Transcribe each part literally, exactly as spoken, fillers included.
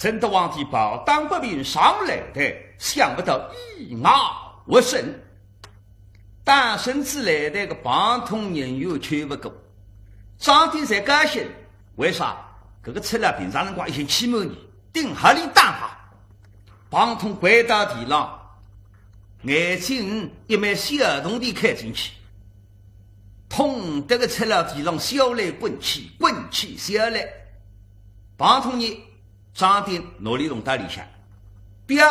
等得皇帝跑堂不平上来台，想不到意外获胜。打胜仔来台个彭通人又求不过，张鼎侪高兴，为啥？搿个赤佬平常辰光已经欺瞒伊，顶合理打法。彭通跪到地浪，眼睛一枚小铜钿开进去，痛得个赤佬地浪小泪滚起，滚起小泪。彭通呢，张鼎拿俚弄到里向，表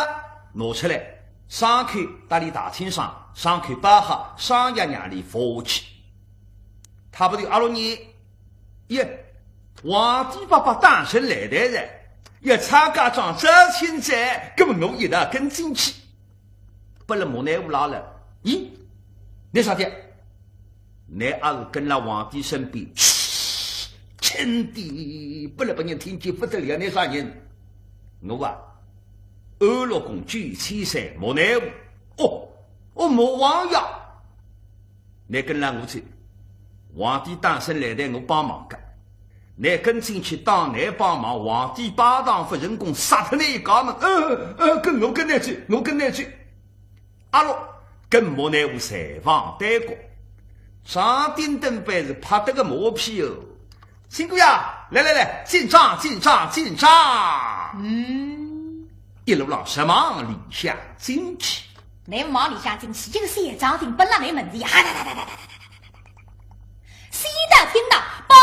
拿出来，伤口搭俚大清爽，伤口包好，双脚让俚扶起。差不多阿六年，耶，皇帝伯伯打胜来台哉，要蔡家庄招亲哉，搿么我一道跟进去。拨勒莫奈何拉了，咦，倷啥体？ 倷阿是跟勒皇帝身边，嘘，轻点，拨勒别人听见不得了，倷啥人？我啊，安乐宫九千岁，莫奈何。哦，哦，莫王爷。倷跟勒我去，皇帝打胜来台我帮忙个。倷跟进去，打倷帮忙，皇帝拜堂勿成功，杀脱倷一家门。呃，呃，跟我跟倷去，我跟倷去。 阿六跟莫奈何侪往对过，张鼎等辈是拍得个马屁哦。新姑爷，来来来，进帐，进帐，进帐。嗯。一路浪向忙里向进去。倷忙里向进去，这个小张鼎本来没门子呀，哈哒哒哒哒哒哒哒哒哒哒哒。西到听到，帮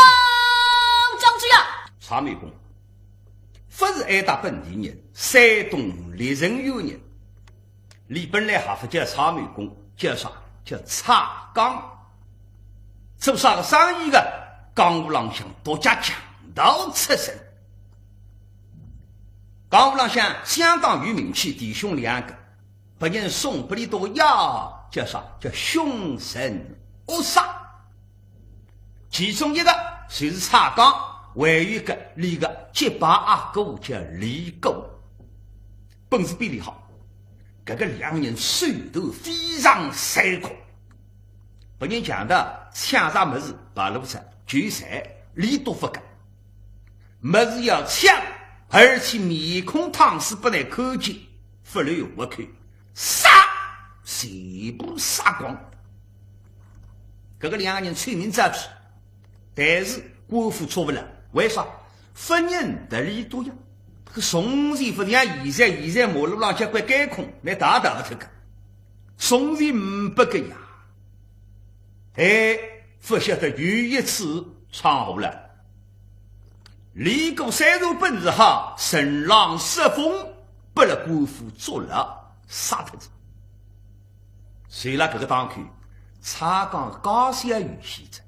张之呀。蔡某公，勿是哀达本地人，山东历城县人。 俚本来还勿叫蔡某公，叫啥？叫蔡刚。做啥个生意个？江湖浪向独家强盗出身。江湖浪向相当有名气，弟兄两个，别人送拨俚笃个雅号叫啥？叫凶神恶煞。 其中一个就是蔡刚，还有一个俚个结拜阿哥叫李固，本事比俚好。搿个两个人手段非常残酷，别人强盗抢啥物事，跑路仔，就杀，理都勿讲。物事要抢，而且面孔趟水拨倷看见，勿留活口。 杀，全部杀光。搿个两个人臭名昭著，但是官府捉勿牢，为啥？勿认得俚笃呀。搿从前勿像现在，现在马路浪交关监控，倷逃逃勿脱个。从前呒拨个呀。哎，勿晓得有一次闯祸了。李固虽然本事好，人浪失风，拨勒官府捉牢，杀脱仔。 就勒搿个当口，蔡刚家小有喜哉，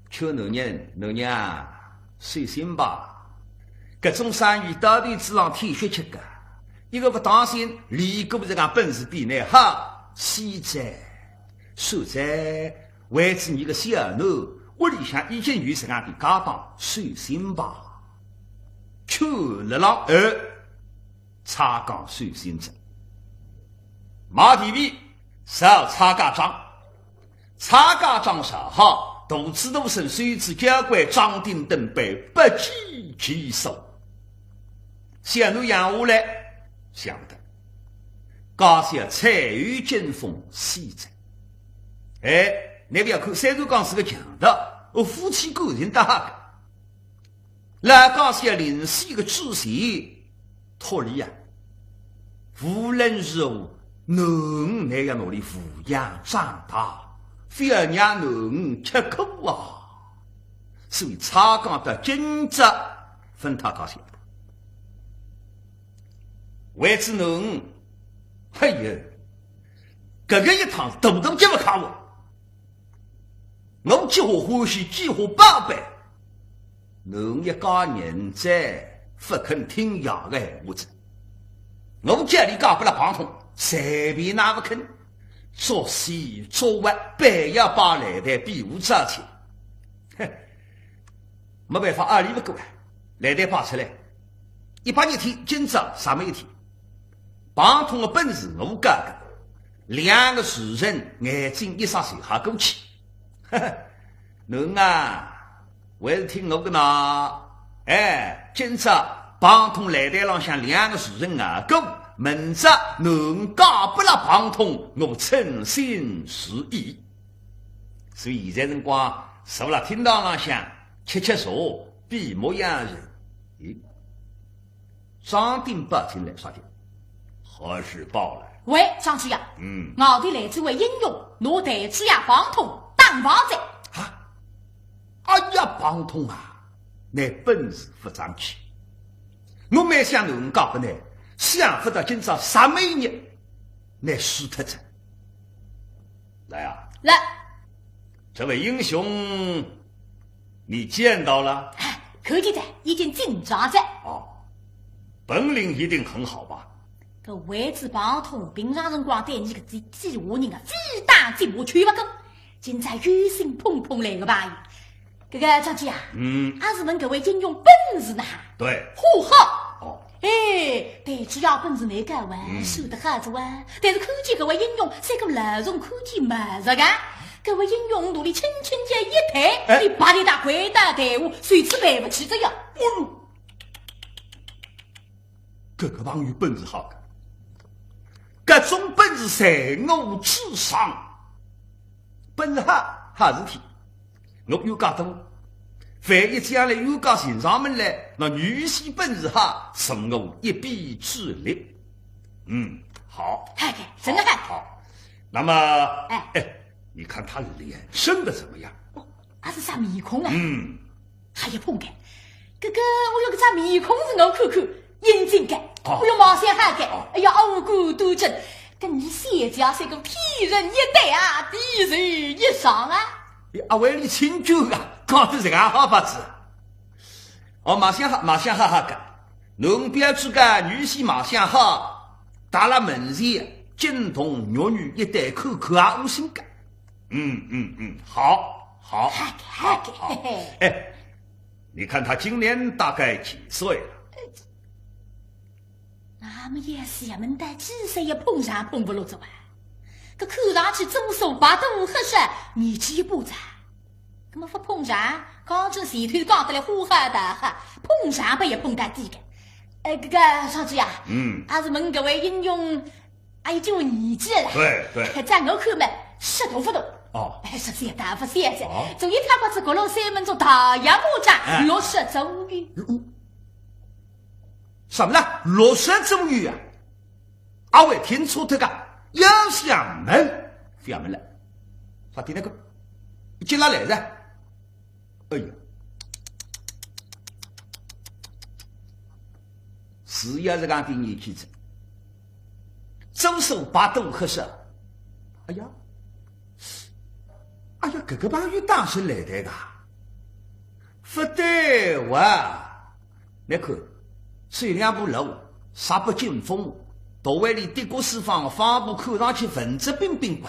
劝男人，男人啊，收心吧，搿种生意到头仔浪舔血吃个，一个勿当心，李固实梗本事比倷好，死哉，死哉，为仔倷个小囡，屋里向已经有实梗个家当，收心吧。劝勒浪，呃， 蔡刚收心哉。马蹄背朝蔡家庄，蔡家庄上好，大吃大剩，收仔交关，张鼎等辈不计其数。小囡养下来，想勿到，家小才有劲风，死哉。哎，倷覅看，虽然讲是个强盗，哦，夫妻感情倒好个。 老家小临死个之前，托俚啊，无论如何，囡儿倷要拿俚抚养长大，覅让囡儿吃苦啊。所以蔡刚到今朝勿搭家小。为仔囡儿，哎哟，搿个一趟大大叫勿开哦。 我几化欢喜，几化宝贝，囡儿一家人侪勿肯听爷个闲话哉。我叫俚嫁拨勒彭通，随便哪勿肯，作死作活，板要摆来台比武招亲。哼，没办法，阿里勿过啊，来台摆出来，一百日天，今朝啥么一天。彭通个本事我教个，两个时辰眼睛一眨就好过去。 囡儿啊，还是听我个呐。哎，今朝彭通来台浪向两个时辰啊，够，明朝侬嫁拨了彭通，我称心如意。所以现在辰光，坐辣厅堂浪向吃吃茶，闭目养神。咦，张定报进来，啥的？何事报来？喂，张知县，嗯。外头来仔位英雄，拿台主爷彭通打败哉。啊？哎呀，彭通啊，倷本事勿争气。我蛮想侬嫁拨倷，想勿到今朝煞末一日，倷输脱哉。来啊。来。这位英雄，你见到了？哎，看见哉，已经进帐哉。哦，本领一定很好吧？搿位置彭通，平常辰光对伲搿几几下人啊，非打即骂，劝勿过。今朝有心碰碰来个朋友。搿个张姐啊，嗯。阿是问搿位英雄本事哪哈？对。火好。哦。哎，台主爷本事蛮高啊，嗯。说得好仔啊。但是看见搿位英雄，像个老虫看见毛贼个。搿位英雄肚里轻轻叫一推，哎。伊白里搭跪倒台下，随之赔勿起这样。哦哟，搿个朋友本事好个，搿种本事在我之上。本事好，好事体。 我冤家多，万一将来冤家寻上门来，那女婿本事好，是我一臂之力。嗯，好。嗨，真的嗨。好，好。那么，哎。哎，你看他脸生得怎么样？哦，阿是啥面孔啊？嗯。哎呀，碰个，搿个，我要搿张面孔是我看看，英俊个，哦。我要貌相好个，哦。哎呀，五官端正，跟伲小姐像个天人一对啊，地球一双啊。 阿为俚亲眷啊，讲得这个好法子。哦，貌相好，貌相好好个，侬标致个女婿貌相好，踏辣门前，金童玉女一对，看看也窝心个。嗯，嗯，嗯，好，好，好个，好个，好。嘿嘿。哎，你看他今年大概几岁了？ 那么也是呀，门带几岁也碰上碰勿落哉哇。搿看上去总算白头黑煞，年纪一把哉。搿么勿碰上，刚正前头讲得来花好大好，碰上不也碰到底个。哎，搿个张姐啊，嗯。阿是问搿位英雄，阿有几年纪了？对，对。在我看嘛，十大勿大。哦。哎，十三大勿小哉。哦。总一塌刮子角落三门中大洋巴掌，哎。六十左右。嗯。 什么呢？六十左右啊？阿会听错脱个，要想问，勿要问了。啥体那个，一进来来噻。哎呀，是呀，这个点年纪子，总算白头黑煞。哎呀，哎呀，搿个朋友当时来的个，勿对哇。 你看，走两步路，煞不禁风，大围里的哥四方，方步看上去文质彬彬个。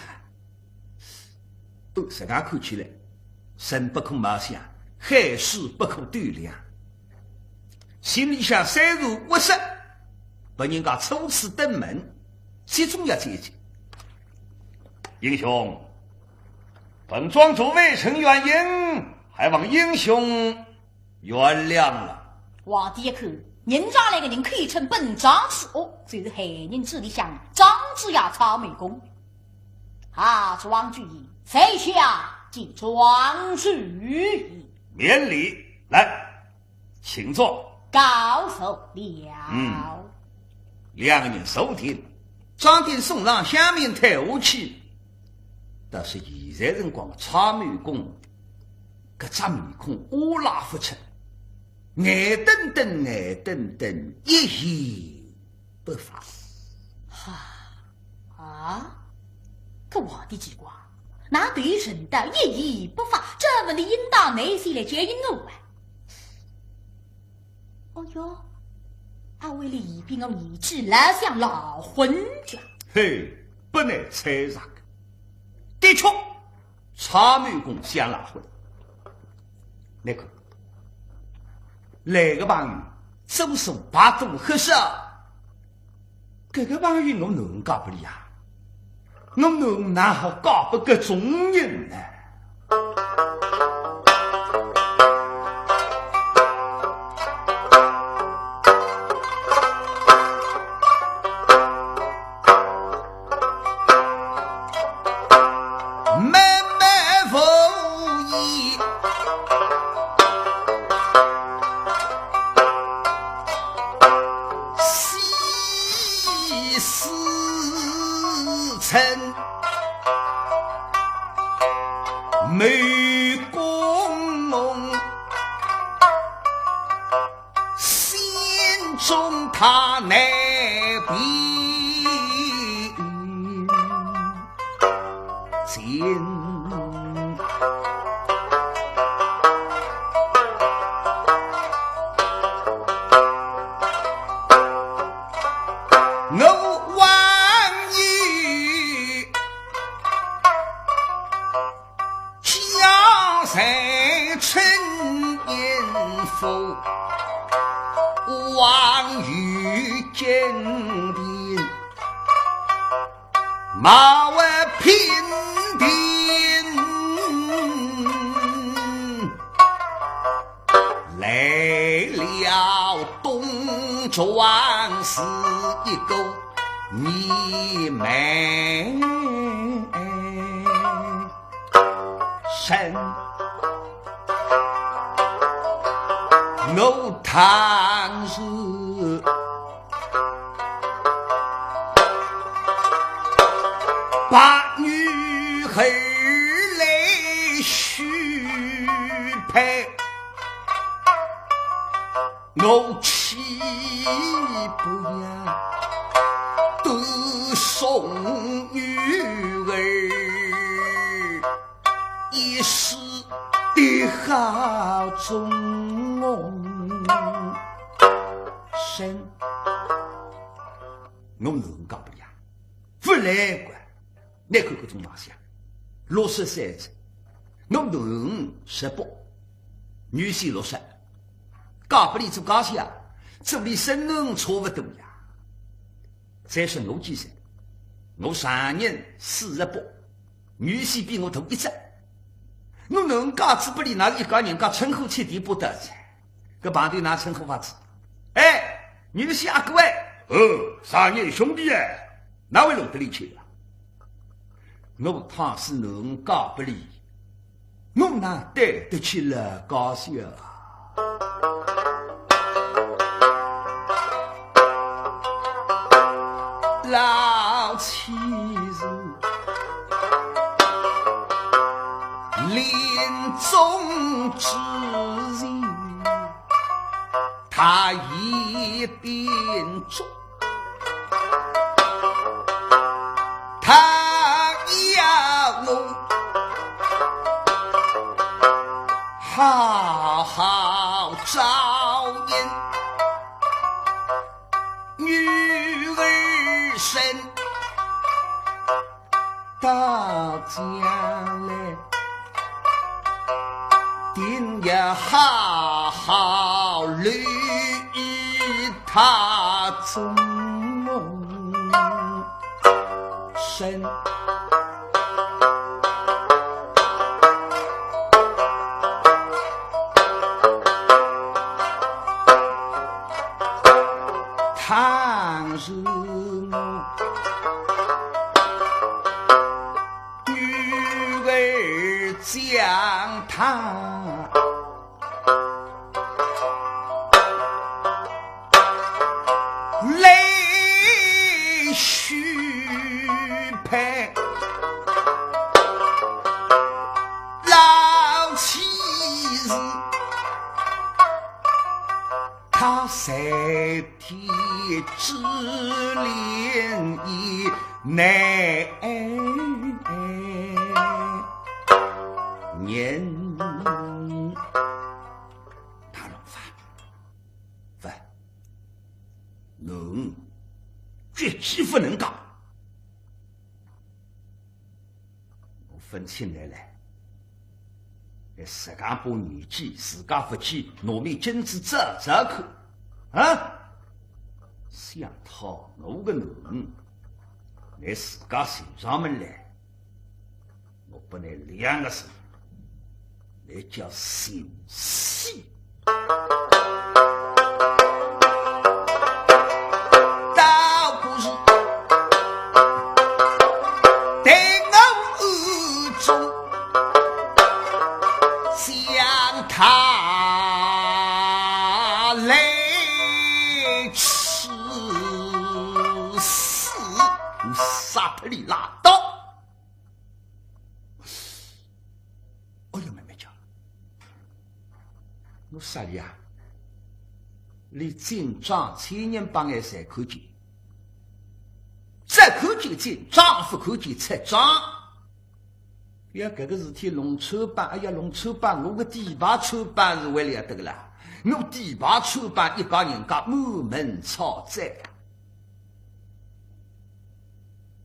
哦，实梗看起来，人不可貌相，海水不可斗量。心里向虽然窝塞，拨人家初次登门，最重要这一句。英雄，本庄主未曾远迎，还望英雄 原谅了。皇帝一看，迎上来个人口称本庄主，哦，就是海宁制里向张知县草木工。啊，庄主爷，在下见庄主爷。免礼，来，请坐。告辞了。嗯。两个人坐定，张定送上香茗退下去。但是现在辰光，草木工 搿张面孔乌拉勿出，眼瞪瞪，眼瞪瞪，一言不发。哈，啊？搿皇帝奇怪，哪能有人道一言不发，这问题应当拿伊来接应我啊？哦哟，阿为了一比我年纪老像老昏家。嘿，不难猜测个。的确， 草木工像老昏。那个，来个朋友，总算白头黑煞。搿个朋友我哪能嫁拨伊啊？我哪能好嫁拨搿种人呢？没功，心中他难平静。我望你 家财春姻福，望与金庭，马为平定。来了东庄是一个你们 身。我倘若把女儿来许配， 我岂不要独送女儿一世的好终身？我能嫁拨俚啊，勿来个。 倷看搿种卖相，六十三岁，我囡儿十八，女婿六十，嫁拨俚做家小啊，做俚孙囡差勿多呀。再说我几岁？我丈人四十八，女婿比我大一只。我囡儿嫁仔拨俚，乃是一家人家称呼起第一步得哉。 搿碰头哪称呼法子？哎，女婿阿哥哎。哦，丈人兄弟哎，哪会弄得俚去啊？我倘使囡儿嫁拨俚，我哪对得起老家小啊？老妻子 临终之前，他一定祝他要我好好照应女儿身。 到将来，定要好好留意他终身。 倘若我女儿将她来许配，老妻子 她在天之灵也难言。哪能法？勿，囡儿绝对勿能嫁。 我勿请倷来，哎，自家把年纪，自家勿去，拿面镜子照照看，啊？想讨我个囡儿，倷自家寻上门来，我拨倷两个字， 那叫寻死。倒不如待我暗中将她来处死，杀脱俚拉倒。我说哩啊，俚进账，千人百眼侪看见，只看见进账，勿看见出账。要搿个事体弄穿帮，哎呀，弄穿帮，我个底牌穿帮是还了得个啦，我底牌穿帮，一家人家满门抄斩。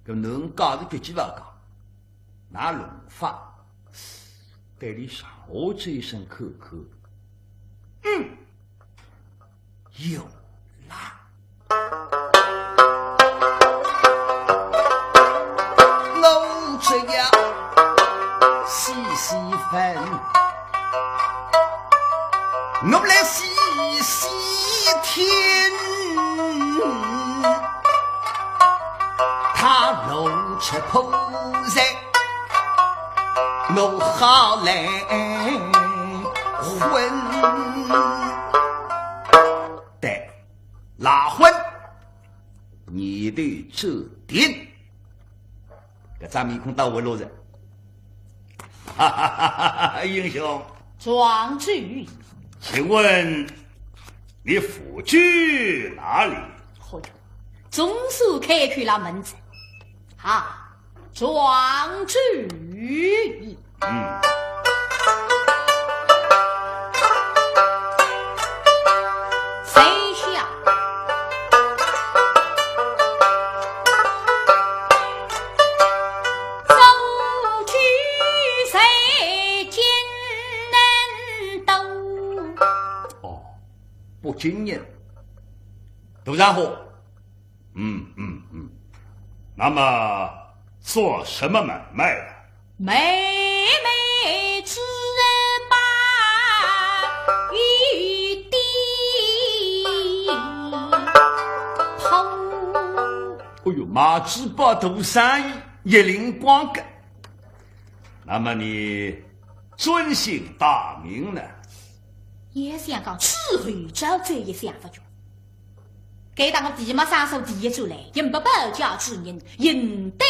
搿能讲是绝技勿讲，哪弄法？对俚上下周身看看，嗯，有啦。我只要细细分，我来细细听。他弄出破绽，我好来混。对，赖婚，你的注定。搿张面孔倒活络哉。哈哈哈哈，英雄。庄主。请问你府居哪里？嚯哟，总算开口了门子。哈，庄主。嗯。谁想 哦，北京人，大家好。嗯，嗯，嗯。那么做什么买卖的？买卖之吧，一点 哎哟，卖珠宝大生意，一领光个。那么你尊姓大名呢？也想讲此后朝再也想勿着。该当个地马上手第一转来，也没保家之人，应对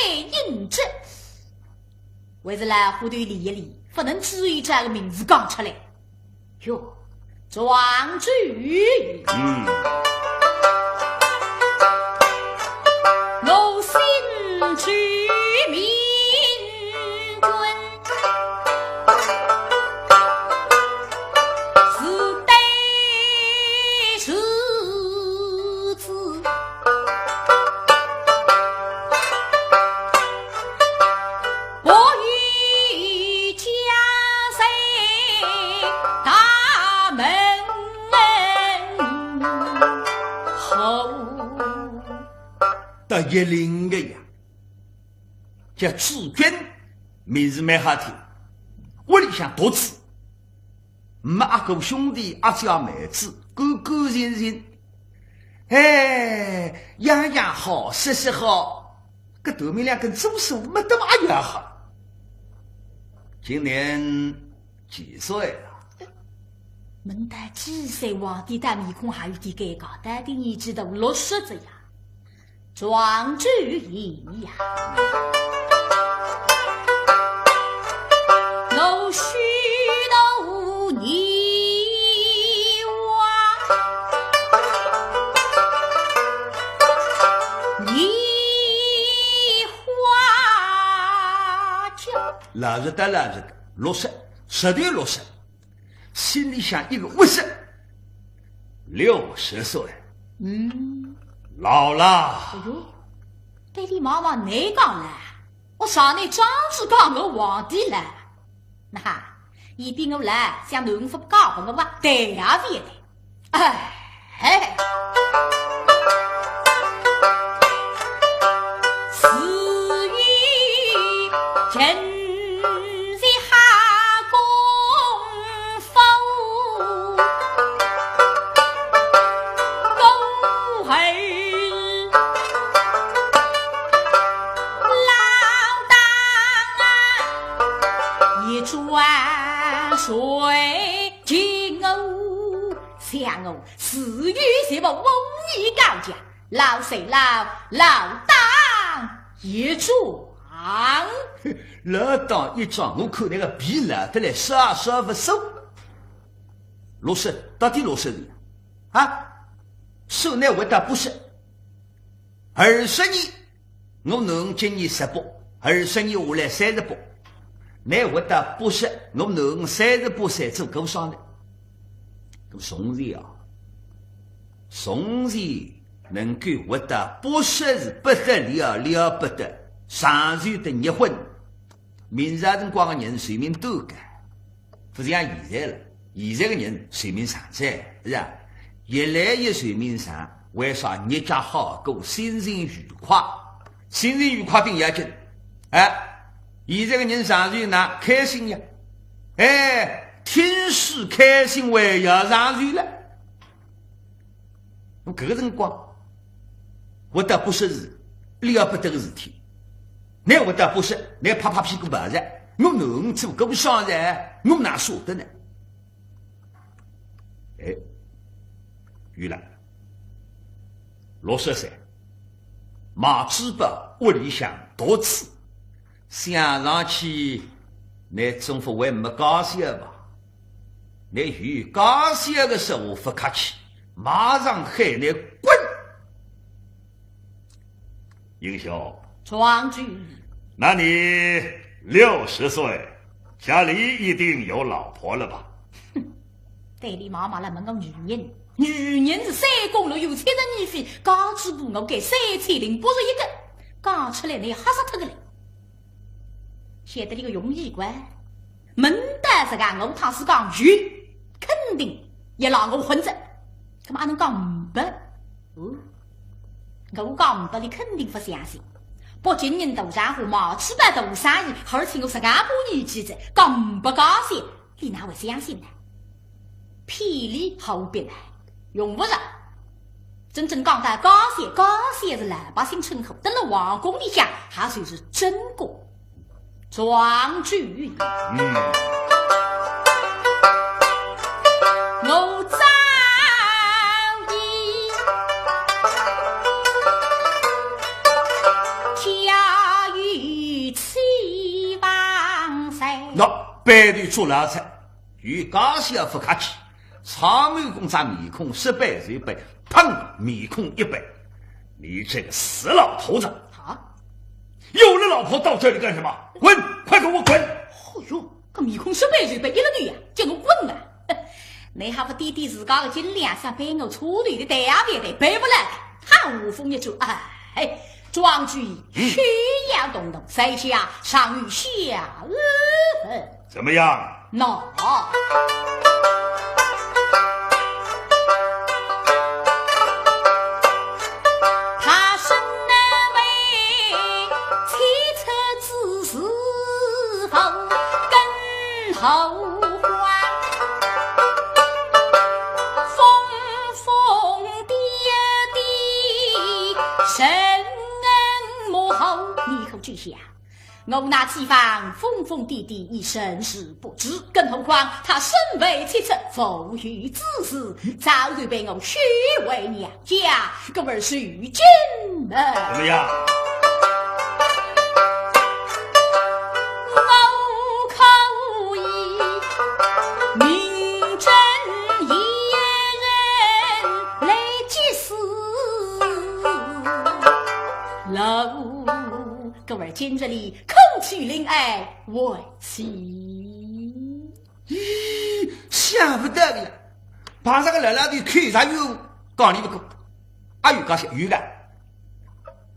应着。还是老虎头理一理，勿能只有这个名字讲出来。 哟，庄主。嗯。我姓朱名君，字德，字子。 我与家在大门后。得一灵个呀，叫朱君，名字蛮好听，屋里向独子，没阿哥兄弟，阿姐妹子，干干净净。 哎，样样好，事事好，搿头面两根珠数没得嘛也好。今年几岁了？问到几岁，皇帝倒面孔还有点尴尬，到底年纪大六十哉呀。庄主爷呀，我许多年 年花甲。老实的，老实的，六十，实头六十，心里向一个五十，六十岁。嗯。老了。哎哟，对你妈妈你讲了，我上你庄子讲个皇帝了。 那，伊比我来，像囡儿勿教，我勿带也勿带。哎，嘿。自有今日好功夫，我儿 老大啊，一转水，今我想我自有什么武艺高强，老手老，老当益壮。老当益壮，我看那个皮老得来，啥啥不收。六十，到底六十岁啊？啊？说倷活到八十，二十年，我囡今年十八，二十年下来三十八，倷活到八十，我囡三十八岁做过啥呢？搿从前啊，从前能够活到八十是不得了，了不得，长寿得热昏。明朝辰光个人寿命短个，勿像现在了。现在个人寿命长哉，是吧？越来越寿命长，为啥？日脚好过，心情愉快，心情愉快顶要紧。哎，现在个人长寿哪开心呀？哎，听书开心还要长寿了。 我搿个辰光，活到八十是了不得个事体。倷活到八十，倷拍拍屁股跑哉，我囡做过啥哉，我哪舍得呢？哎，有了，六十岁，卖珠宝，屋里向独子，想上去，倷总勿会没家小吧？ 倷有家小个说话勿客气，马上喊倷滚！英雄，状元。那你六十岁，家里一定有老婆了吧？哼，对俚妈妈来问我女人，女人是三宫六院七十二妃，家主婆我该三千零八十一个，讲出来倷吓煞脱个嘞。晓得俚个用意个。 问到实梗，我倘使讲有，肯定要拿我混着。搿么阿能讲呒不？哦，我讲呒不，俚肯定勿相信。北京人大上海，卖珠宝大生意，而且我十二把年纪哉，讲呒不家小，俚哪会相信呢？骗俚何必呢？用勿着。 真正讲到家小，家小是老百姓称呼，登了皇宫里向，也算是正宫。状元，嗯。我早已家有妻房在。喏，背对出来哉。 有家小勿客气，曹某公只面孔雪白如白，砰，面孔一白。你这个死老头子！啊？有了老婆到这里干什么？滚，快给我滚！哦哟，搿面孔雪白如白，一粒头呀，叫我滚啊！倷还勿掂掂自家个斤两，想拨我拖头个，对也勿对，背勿来。哈，话锋一转，哎， 状元，休要动怒，在下尚有下文。怎么样？喏，他生那位妻子之时候更 后花，疯疯癫癫，人母后。你可知晓，我那妻房疯疯癫癫，已神志不知，更何况他身为妻子，无有之事，早就被我许为娘 家，故而如今呢，怎么样？我可以名正言顺来祭祀喽。故而今日里叩首领哀为妻。 咦，想勿到个呀，碰着个老老头口才有讲理勿过，阿有介些有个，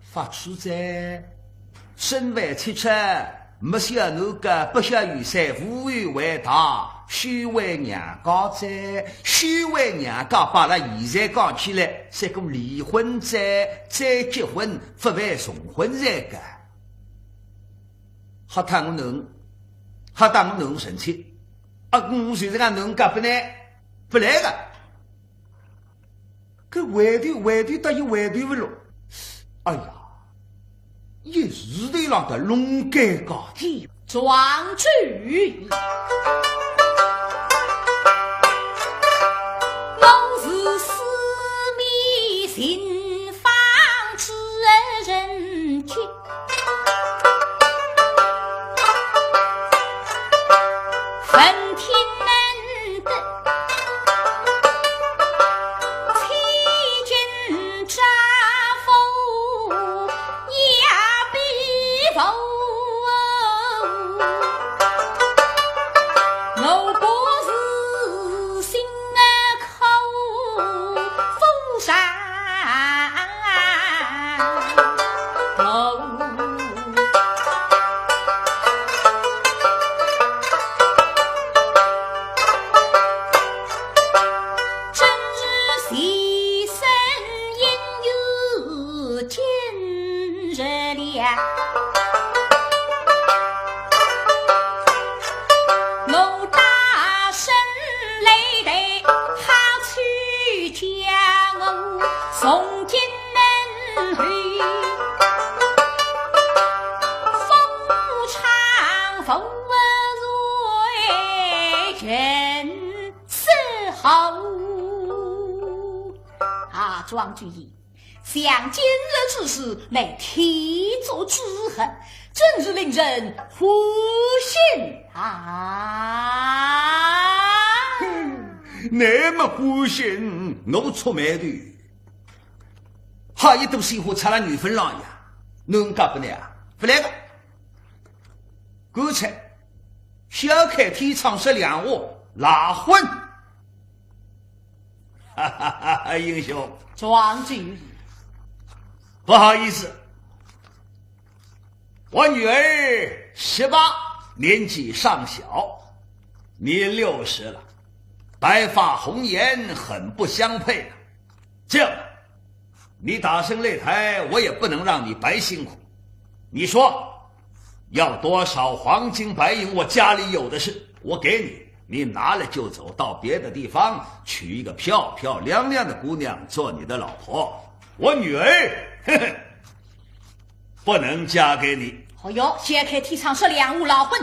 发痴哉，身为妻妾，没小囡个，不孝有三，无后为大，许为娘家哉，许为娘家，摆辣现在讲起来，像个离婚哉，再结婚，勿会重婚哉个。 吓脱我囡，吓脱我囡生气。啊，我就是讲囡家勿来，勿来个。搿回头，回头答应回头勿落。哎呀，一时头浪个弄尴尬。嘿，状元，我是四面寻访之人君。闻听闻得，从今门后，风窗无人伺候。啊，庄主爷，想今日之事，乃天作之合，真是令人欢喜啊！那么欢喜，我触霉头。好一朵鲜花插了牛粪浪呀，侬讲勿来啊？勿来个。干脆，小开天窗说亮话，赖婚。哈哈哈哈，英雄，庄主爷，不好意思，我女儿十八，年纪尚小，你六十了，白发红颜很不相配啊。这样吧，你打生擂台，我也不能让你白辛苦。你说要多少黄金白银，我家里有的是，我给你，你拿了就走，到别的地方娶一个漂漂亮亮的姑娘做你的老婆。我女儿，呵呵，不能嫁给你。哦哟，掀开天窗说亮话，赖婚。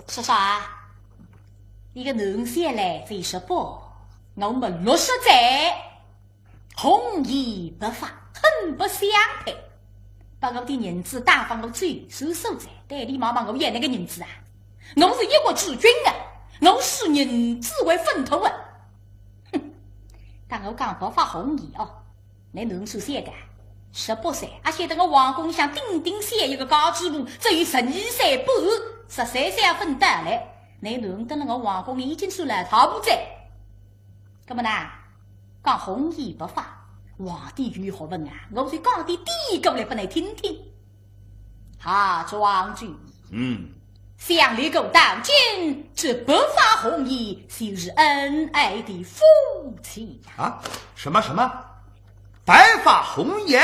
说啥？你个囡儿小嘞，才十八，我们六十岁，红颜白发，很不相配。把我的银子打发我走，是所在，对你妈妈我要那个银子啊？我是一国之君啊，我视银子为粪土啊！哼，但我讲白发红颜哦， 那囡儿小个，十八岁，阿晓得我皇宫里向顶顶小一个家主婆，只有十二岁半，十三岁也勿到嘞。那囡儿蹲辣我皇宫里已经算老太婆哉。搿么呢，讲红颜白发，皇帝有学问啊，我就讲点典故来拨㑚听听。哈，庄主，嗯，想立古道今，这白发红颜就是恩爱的夫妻呀。啊，什么什么，白发红颜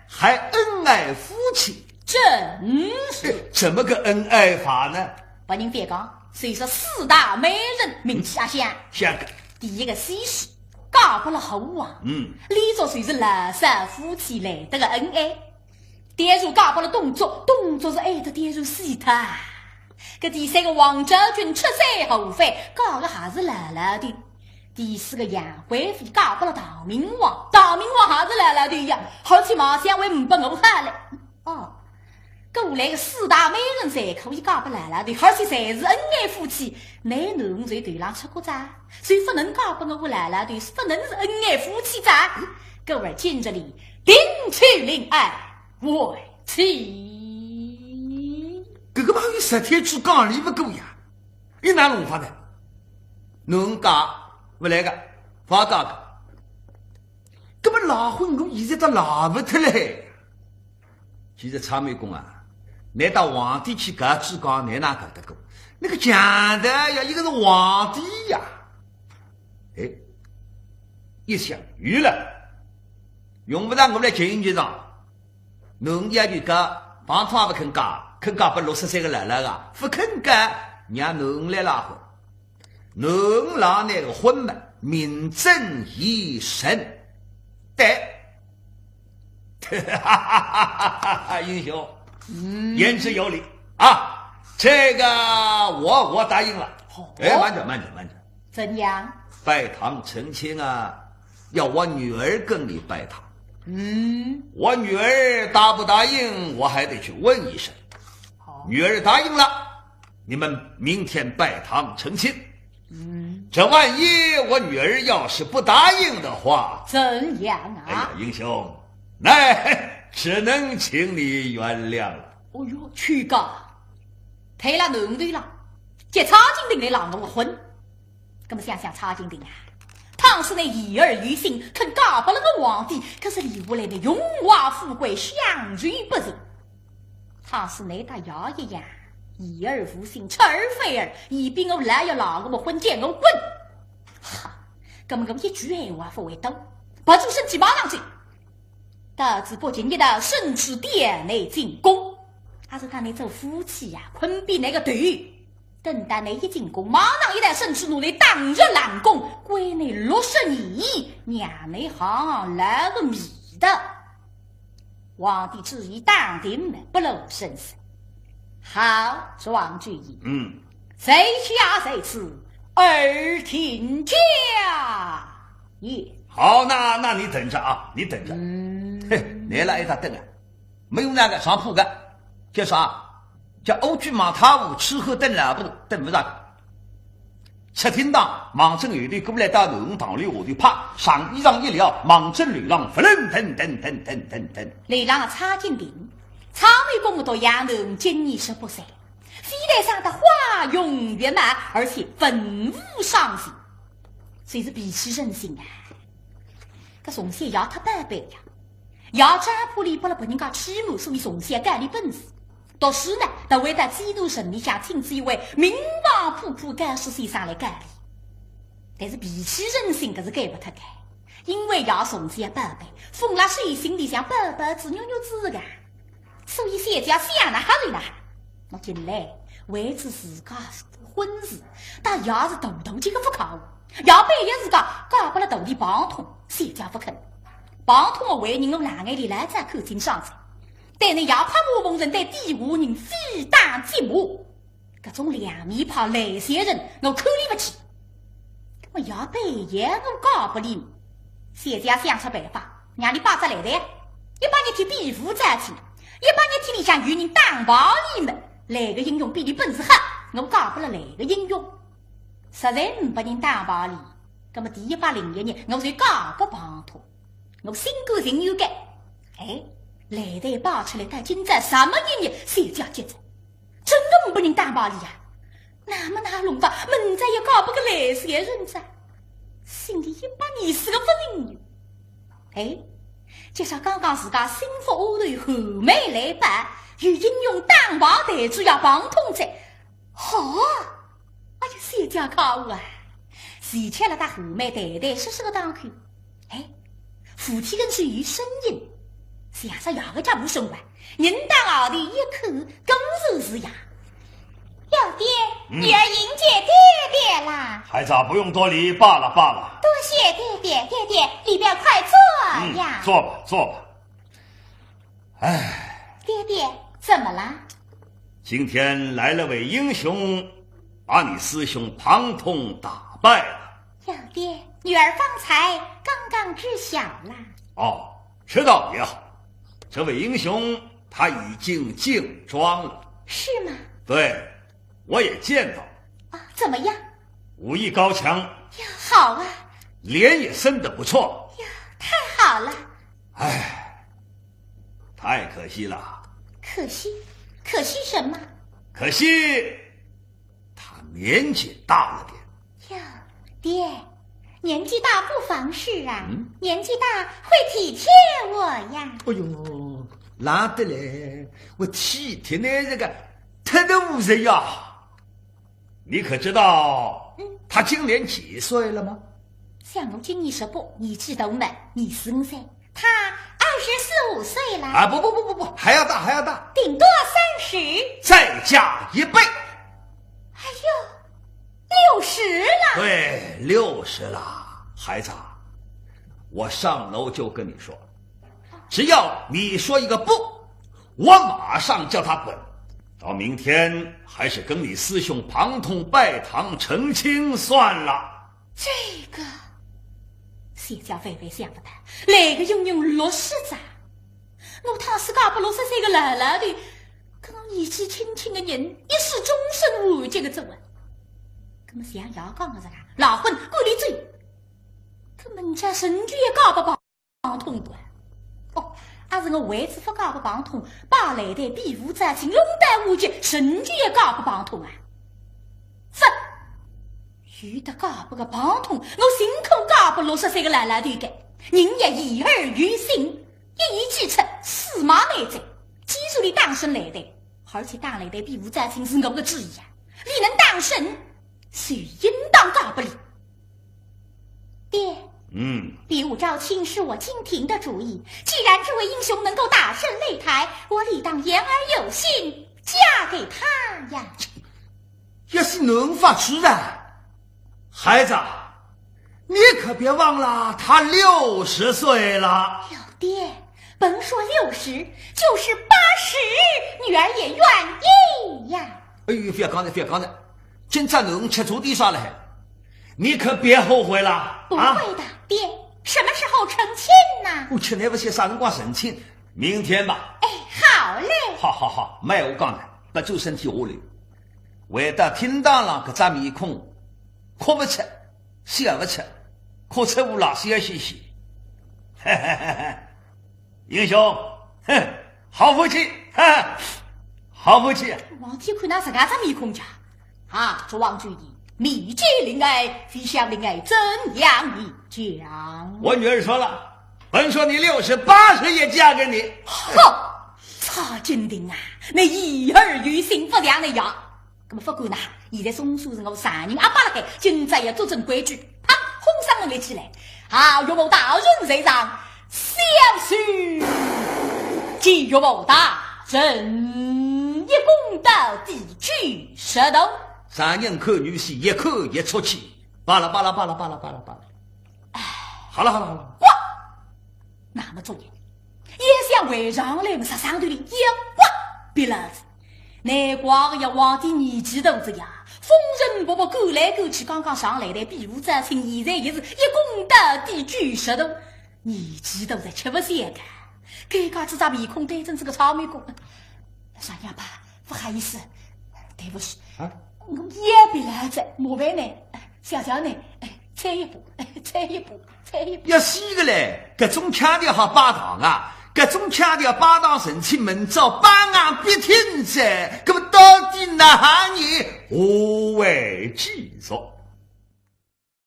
还恩爱夫妻？正是。怎么个恩爱法呢？别人覅讲，就是四大美人名气阿响。像个，第一个西施，嫁拨了猴王，嗯，俚笃就是老少夫妻来得个恩爱。第二嫁拨了董卓，董卓是爱得第二死脱。搿第三个王昭君出塞后妃，嫁个还是老老头。第四个杨贵妃嫁拨了唐明皇，唐明皇还是老老头呀，而且马相位呒拨我好嘞。哦，搿下来个四大美人侪可以嫁拨老老头，而且侪是恩爱夫妻，那囡儿头浪出过哉，所以勿能嫁拨我个老老头，是勿能是恩爱夫妻哉。故而今日里，定娶令爱为妻。搿个朋友十天之讲理勿够呀，伊哪弄法呢？侬讲勿来个，勿讲个。搿么赖婚我现在倒赖勿脱嘞。其实蔡美公啊，拿到皇帝去搞主讲，拿哪搞得过？那个强盗呀，一个是皇帝呀。哎，一想有了，用勿着我来进去上。侬要求高，房子也勿肯加，肯加拨六十岁个老老啊，勿肯加，让侬来赖婚。侬赖那个婚嘛，名正言顺。对。英雄，嗯，言之有理啊，这个我我答应了。好。哎，慢着慢着慢着，怎样？拜堂成亲啊，要我女儿跟你拜堂。嗯，我女儿答不答应，我还得去问一声。好。女儿答应了，你们明天拜堂成亲。嗯，这万一我女儿要是不答应的话，怎样哎呀啊？，英雄，那只能请你原谅了。哦哟，去个，忒了囡头了，叫蔡京亭来赖我个婚。搿么想想蔡京亭啊，倘使倷言而有信，肯嫁拨了个皇帝，可是留下来的荣华富贵享受不尽。倘使倷搭爷一样，言而无信，出尔反尔，伊比我老爷赖我个婚，叫我滚！哈，搿么我一句闲话勿会多，拔出身体马上去。到仔北京一道，身处殿内进宫，阿是搭倷做夫妻呀，困比倷个头等到倷一进宫，马上一道圣旨拿倷打入冷宫，关倷六十年，让倷尝尝老个味道。皇帝旨意打定了，不露声色。好，状元。嗯。在下在此，尔听下也。好，那，那你等着啊，你等着。嗯。嘿，倷来一搭等啊。 没有那个上铺的，叫啥？叫乌鸡马太后伺候等老婆，等不着的。赤厅堂，望准后头过来到南红堂楼下头，啪，上衣裳一撩，望准楼浪，扑腾腾腾腾腾腾腾。楼浪差金庭，差为公公到杨头今年十八岁，非但生得花容月貌，而且文武双全，真是脾气任性啊！搿从小爷忒宝贝呀， 爷张伯礼拨勒别人家欺瞒，所以从小教俚本事。读书呢，倒会到济南城里向请仔一位名望普普教书先生来教俚。但是脾气任性，搿是改勿脱个，因为爷从小宝贝，封勒手心里像宝贝子、玉玉子个，所以小姐想哪哈就哪哈。喏，近来为仔自家婚事，搭爷是大大几个勿靠谱，爷板要自家嫁拨勒徒弟庞通，小姐勿肯。 庞通个为人，我冷眼里来再看清爽哉。对倷爷拍马逢迎，对底下人非打即骂，搿种两面派、烂三人，我看俚勿起。搿么爷板要我嫁拨俚，小姐想出办法，让俚摆只擂台，一百日天比武招亲，一百日天里向有人打败俚么，哪个英雄比俚本事好，我嫁拨勒哪个英雄。实在呒拨人打败俚，搿么第一百零一日，我就嫁拨庞通。 我心甘情愿个。哎，擂台摆出来，到今朝什么一日，小姐急哉，真个呒拨人打败俚呀。那么哪弄法？明朝要嫁拨个烂三人哉，心里一百二十个勿情愿。哎，就像刚刚自家心腹丫头后妹来报，有英雄打败台主爷庞通哉， 好啊！哎呀，小姐可恶啊！齐巧勒搭后妹谈谈说说个当口，哎，扶梯跟前有声音，像煞爷个脚步声啊！人到后头一看，果然是爷。爹爹，嗯。女儿迎接爹爹啦！孩子啊，不用多礼，罢了罢了。多谢爹爹，爹爹，里边快坐呀。嗯，坐吧，坐吧。 哎，爹爹，怎么了？今天来了位英雄，把你师兄庞通打败了。爹爹，女儿方才刚刚知晓了。哦，知道也好。这位英雄他已经进庄了。是吗？对，我也见到。啊，怎么样？武艺高强。呀，好啊。脸也生得不错。呀，太好了。哎， 太可惜了。可惜？可惜什么？可惜他年纪大了点。哟，爹，年纪大不妨事啊，嗯？年纪大会体贴我呀。哎呦，哪得来，我体贴倷这个太大人呀。你可知道，嗯？他今年几岁了吗？想我今年十八，年纪大么，二十五岁。 他二十四五岁了。啊，不不不不不不，还要大，还要大。顶多三十。再加一倍。哎呦，六十了。对，六十了，孩子啊，我上楼就跟你说，只要你说一个不，我马上叫他滚。到明天还是跟你师兄庞通拜堂成亲算了。 这个，小姐万万想勿到，来个英雄六十岁。我倘使嫁拨六十岁个老老头，搿我年纪轻轻个人，一世终身完结个哉啊。搿么像爷讲个啥啦，赖婚，赶紧走。搿么人家仍旧要嫁拨 庞通个。哦，阿是我为仔勿嫁拨庞通，摆擂台比武招亲，弄得完结，仍旧要嫁拨庞通啊？勿，有得嫁拨个庞通，我宁可嫁拨六十岁个老老头个，人也言而有信，一言既出，驷马难追。既然俚打胜擂台，而且打擂台比武招亲是我个主意啊，俚能打胜，就应当嫁拨俚。爹，嗯。比武招亲是我金庭的主意，既然这位英雄能够打胜擂台，我理当言而有信，嫁给他呀。一能发痴啊？孩子，你可别忘了，他六十岁了。老爹，甭说六十，就是八十，女儿也愿意呀。哎呦，覅讲哉，覅讲哉，今朝囡儿吃错点啥了还？你可别后悔了啊！不会的，爹，什么时候成亲呢？我吃，你勿晓得啥辰光成亲，明天吧。哎，好嘞。好好好，慢话讲哉，勿转身体下来。 为得厅堂浪搿张面孔，哭勿出，笑勿出，哭出乌拉笑嘻嘻。嘿嘿嘿嘿，英雄，哼，好福气，哈哈，好福气。王天看哪自家只面孔讲，啊，这王九爷，面见怜爱，非相恋爱，怎样讲？我女儿说了，本说你六十八十也嫁给你。哼，蔡金亭啊，你言而有信，勿像你呀。 那么勿管呐，现在总算是我丈人阿爸辣海，今朝要做准规矩，啪，哄上立起来。啊，岳母大人在上，小婿见岳母大人，一躬到底九十度。丈人看女婿一看一出气，巴拉巴拉巴拉巴拉巴拉巴拉。好了好了好了，滚！那么作孽，也想回上来么，啥上头里一刮鼻牢子。 难怪呀，皇帝年纪大哉呀，风尘仆仆赶来赶去，刚刚上来的比武招亲，现在也是一躬到底九十度，年纪大哉吃勿消个。该家只只面孔对准这个场面讲，少爷吧，不好意思，对不起，啊？我也鼻牢子，麻烦呢，谢谢呢，哎，再一步，哎，再一步。 要死个嘞！搿种腔调好摆堂啊？搿种腔调摆堂成亲，明朝榜上必听哉。搿么到底哪哈人何为继续？